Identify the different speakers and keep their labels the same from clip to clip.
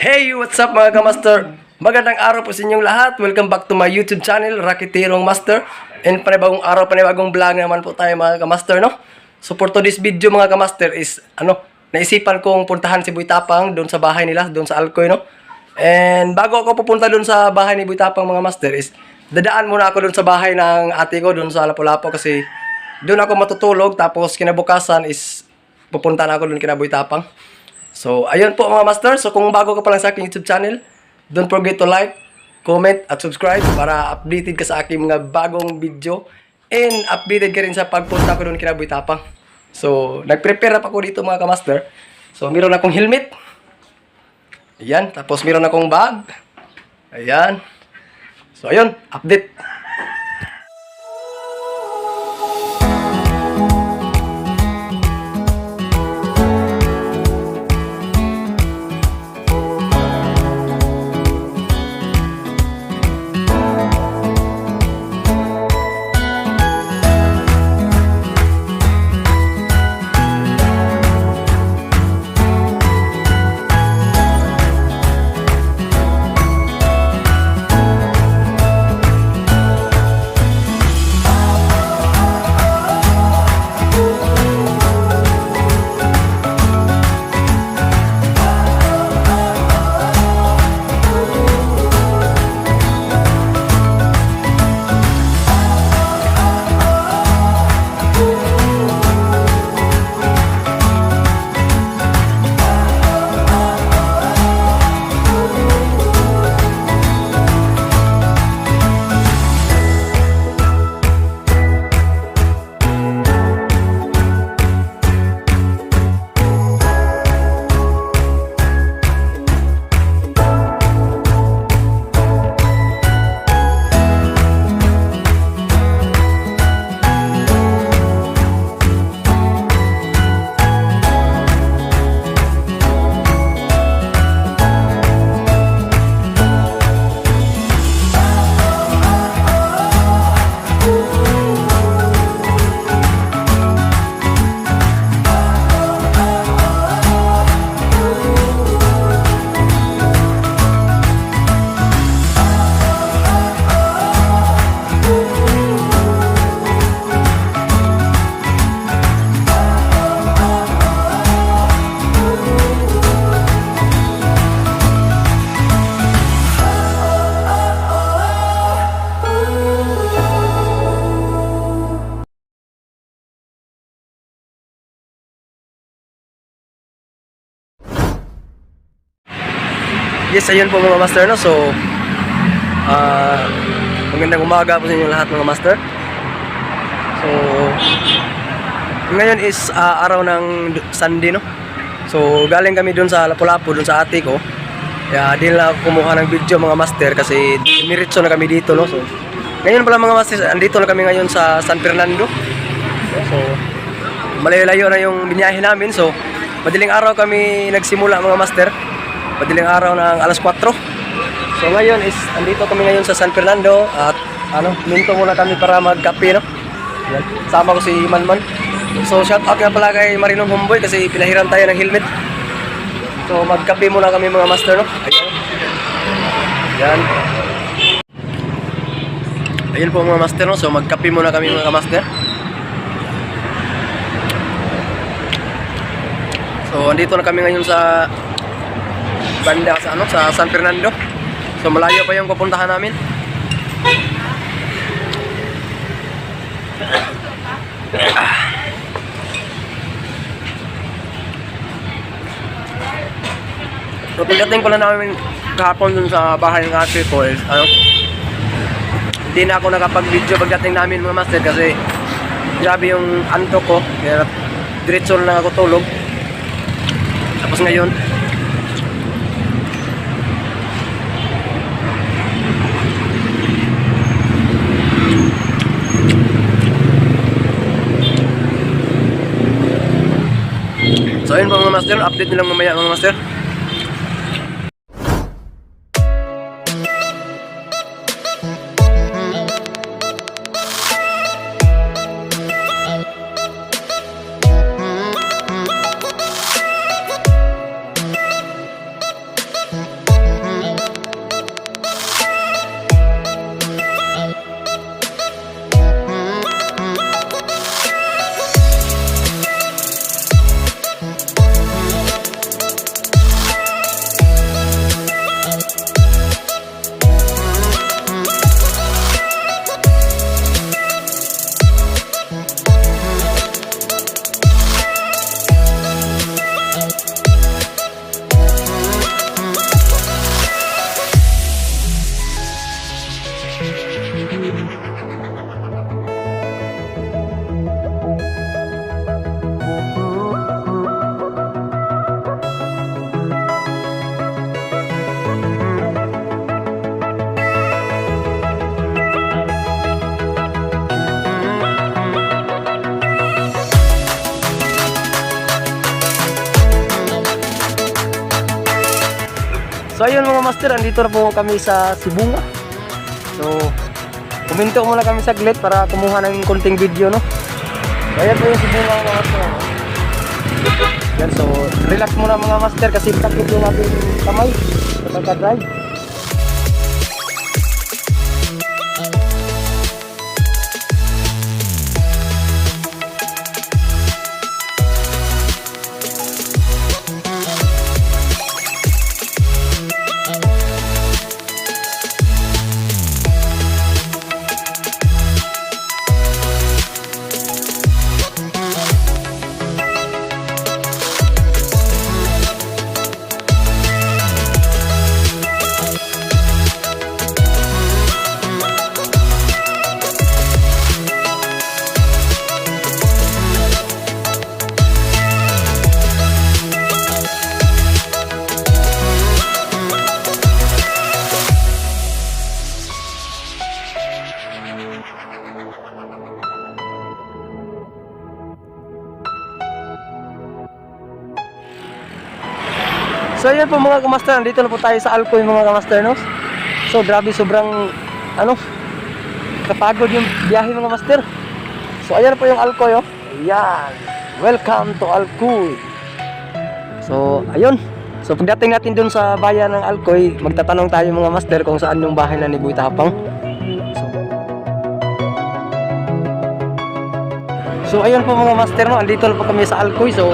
Speaker 1: Hey, what's up mga kamaster? Magandang araw po sa inyong lahat. Welcome back to my YouTube channel, Raketerong Master. And panibagong araw, panibagong vlog naman po tayo mga kamaster, no? So for today's video mga kamaster is, naisipan kong puntahan si Boy Tapang doon sa bahay nila, doon sa Alcoy, no? And bago ako pupunta doon sa bahay ni Boy Tapang mga master is, dadaan muna ako doon sa bahay ng ate ko, doon sa Lapu-Lapu kasi doon ako matutulog. Tapos kinabukasan is, pupunta na ako doon kina Boy Tapang. So, ayun po mga master. So, kung bago ka pa lang sa aking YouTube channel, don't forget to like, comment, at subscribe para updated ka sa aking mga bagong video. And updated ka rin sa pagpunta ko doon kina Boy Tapang. So, nag-prepare pa ako dito mga kamaster. So, meron akong helmet. Ayan. Tapos, meron akong bag. Ayan. So, ayun. Update. Yes, ayun po mga master, no? So, magandang umaga po sa inyo lahat mga master. So, ngayon is araw ng Sunday, no? So, galing kami dun sa Lapu-Lapu, dun sa ate ko. Kaya, di lang ako kumuha ng video mga master kasi miritso na kami dito, no? So, ngayon pala mga master, andito na kami ngayon sa San Fernando. So, malayo-layo na yung binyahe namin. So, madaling araw kami nagsimula mga master. Madaling araw ng alas 4. So ngayon is andito kami ngayon sa San Fernando at minto muna kami para magkape, no? Yan. Sama ko si Manman. So shout out nga pala kay Marinong Homeboy kasi pinahiram tayo ng helmet. So magkape muna kami mga master, no? Ayun. Yan. Ayun po mga master, no? So magkape muna kami mga master. So andito na kami ngayon sa banda sa San Fernando. So malayo pa yung pupuntahan namin. So pagdating ko lang namin kahapon dun sa bahay ng ate ko is hindi na ako nakapag-video pagdating namin mga master kasi grabe yung antok ko. Kaya diretso na lang ako tulog. Tapos ngayon so ayun po mga master, update nilang mamaya mga master. So ayun mga master, andito na po kami sa Sibunga. So kuminto muna kami saglit para kumuha ng konting video, no. So ayan po yung Sibunga mga master. Yan, so relax muna mga master kasi takot yung ating kamay sa pagka-drive. So ayan po mga kamaster, nandito na po tayo sa Alcoy mga kamaster, no? So grabe, sobrang kapagod yung biyahe mga master. So ayan po yung Alcoy, oh. Ayan, welcome to Alcoy. So ayun, so pagdating natin dun sa bayan ng Alcoy, magtatanong tayo mga master kung saan yung bahay na ni Boy Tapang. So ayun po mga master, no? Andito na po kami sa Alcoy. So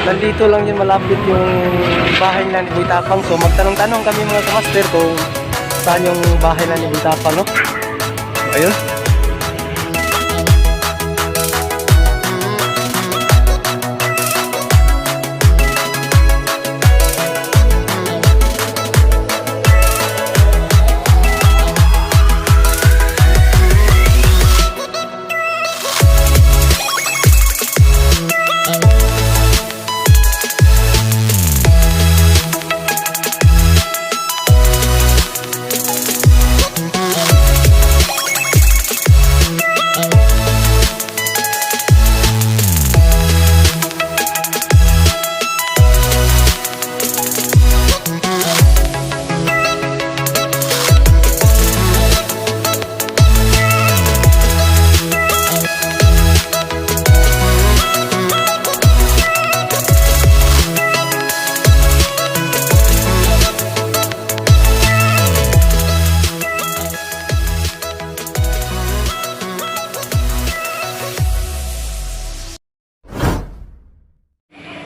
Speaker 1: nandito lang yun, malapit yung bahay na ni Boy Tapang. So magtanong-tanong kami mga kamaster kung saan yung bahay na ni Boy Tapang, no? So ayun.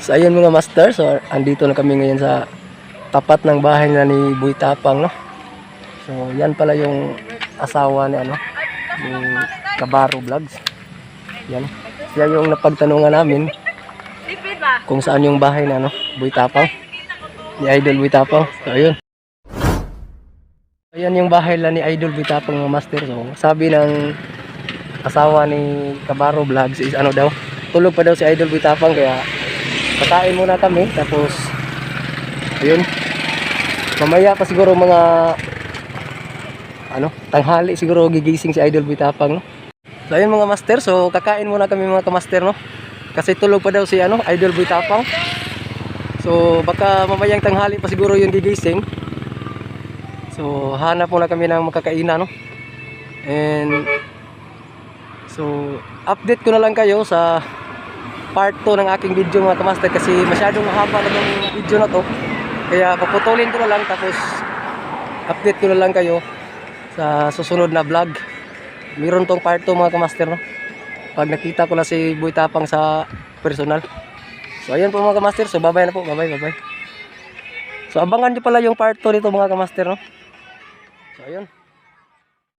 Speaker 1: So ayun mga master, so andito na kami ngayon sa tapat ng bahay na ni Boy Tapang, no? So yan pala yung asawa ni ni Kabaro Vlogs. Yan. Siya yung napagtanungan namin kung saan yung bahay na Boy Tapang, ni Idol Boy Tapang. So ayun. Ayan yung bahay na ni Idol Boy Tapang mga master. So sabi ng asawa ni Kabaro Vlogs is daw, tulog pa daw si Idol Boy Tapang, kaya pakain muna kami, tapos ayun, mamaya pa siguro mga tanghali siguro gigising si Idol Boy Tapang, no? So ayun mga master, so kakain muna kami mga kamaster, no? Kasi tulog pa daw si Idol Boy Tapang. So baka mamayang tanghali pa siguro yung gigising. So hanap muna kami ng makakainan, no? And so update ko na lang kayo sa part 2 ng aking video mga kamaster, kasi masyadong mahaba na yung video na to, kaya paputulin ko na lang, tapos update ko na lang kayo sa susunod na vlog. Meron tong part 2 mga kamaster, no? Pag nakita ko na si Boy Tapang sa personal. So ayun po mga kamaster, so bye bye na po, bye bye. So abangan nyo pala yung part 2 nito mga kamaster, no? So ayun.